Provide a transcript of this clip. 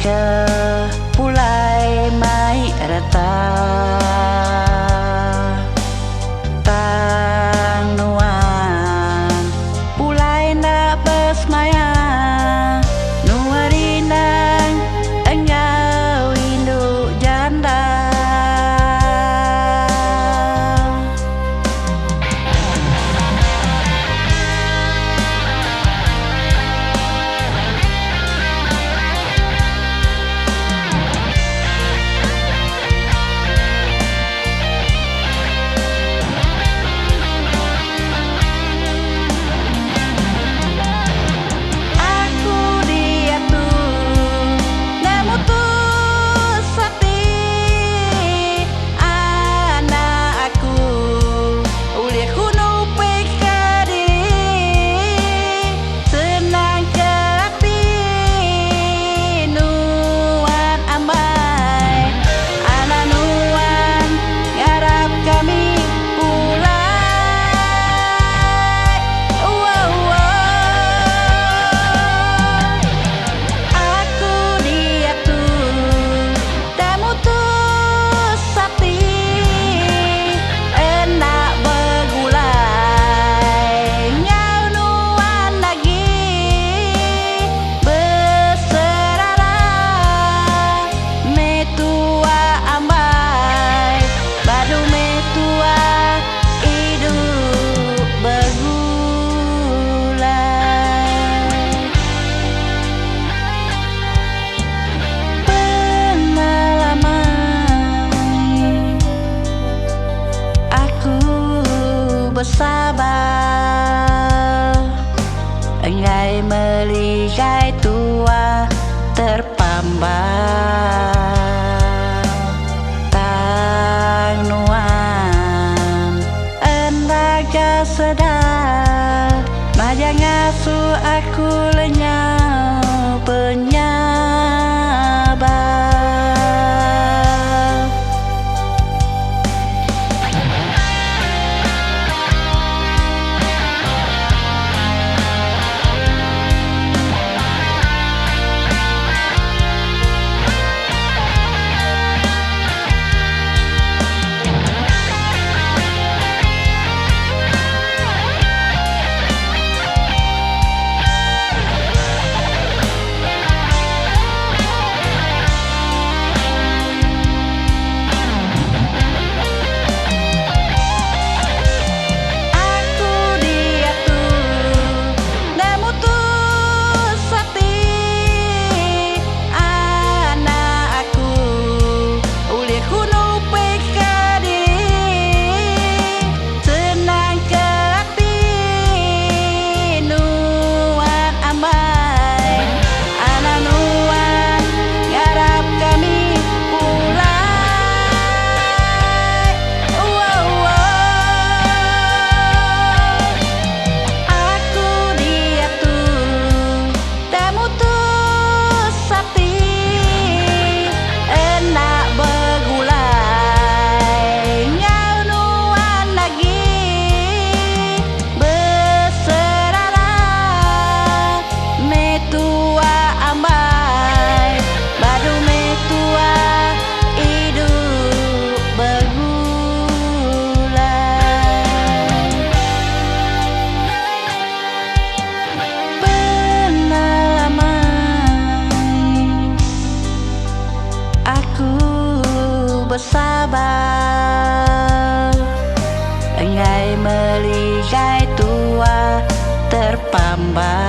ke pulai mai reta. Tang nuan pulai enda besemaya nuan rindang enggau indu janda. Aku diatu nemu tus ati anak aku ulih ku nupik ke diri senang ke ati nuan ambai anak nuan ngarap kami pulai. Aku diatu dah mutus ati enda begulai enggau nuan agi beserara meh tua ambai badu meh tua idup begulai. Pengalaman aku besabar enggai meligai tua terpambar. Tang nuan enda ga sedar majak ngasuh aku lenyau penyabar. Aku diatu nemu tus ati anak aku ulih ku nupik ke diri senang ke ati nuan ambai anak nuan ngarap kami pulai. Aku diatu dah mutus ati enda begulai enggau nuan agi beserara meh tua ambai badu meh tua idup begulai. Pengalaman aku besabar enggai meligai tua terpambar.